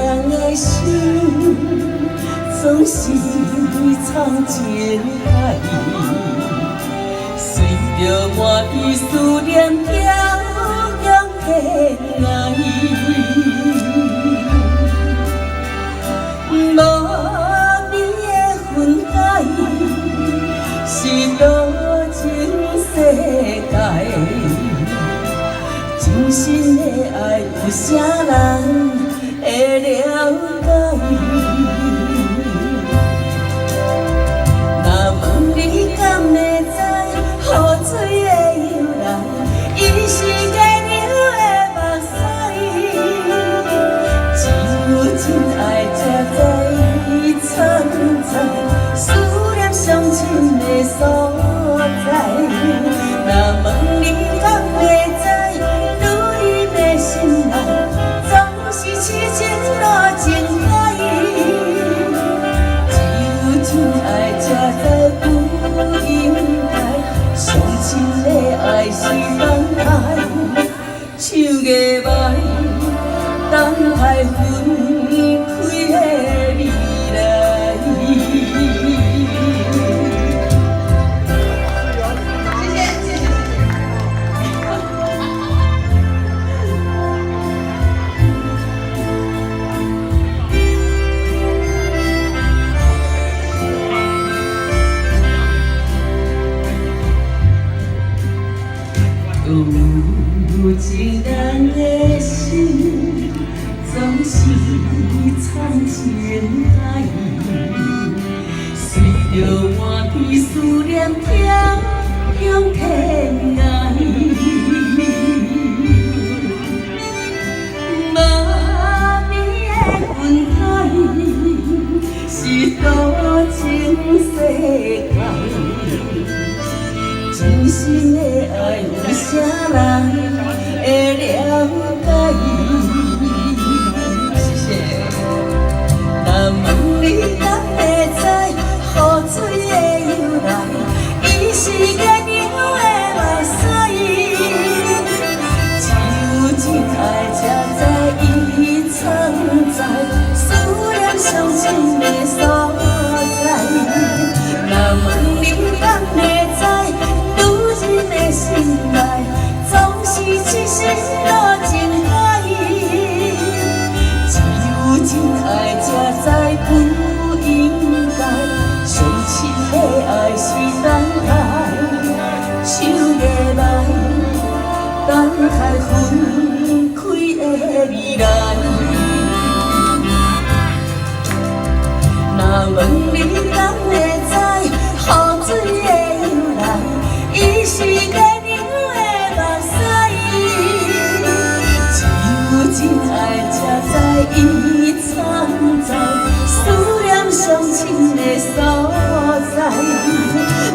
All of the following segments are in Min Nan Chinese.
人的心，總是藏情海，隨著滿地思念飄向天涯。無邊的分解，是多情世界。真心的愛，有啥人會了解？若問你敢會知，雨水的由來，伊是月娘的目屎。只有真愛才知伊藏在思念上深的所在。若問你敢會知，女人的心內總是痴情落情海。只有真愛才知不應該，上深的愛是等待，手藝䆀，等待分開的未來。謝謝謝謝謝謝。有情人的心，總是藏情海，隨著滿地思念飄向天涯。無邊的分開，是多情世界。真心的愛，有啥人會了解？謝謝。若問你敢會知，雨水的由來，伊是月娘的目屎。只有真愛才知伊藏在思念上深的所在。若問你敢會知，女人的心內總是痴心落情海。只有真愛才知不應該，上深的愛是等待，手藝䆀，等待分開的未來。若問你敢會知，雨水的由來，伊是月娘的目屎。只有真愛才知伊藏在思念上深的所在。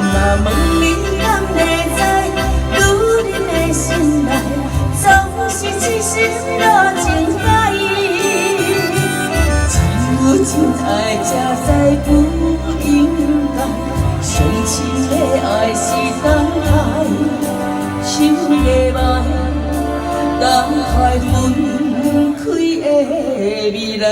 若問你敢會知，女人的心內總是痴心落情海。只有真愛才知不應該，上深的愛是等待，手藝䆀，等待分開的未來。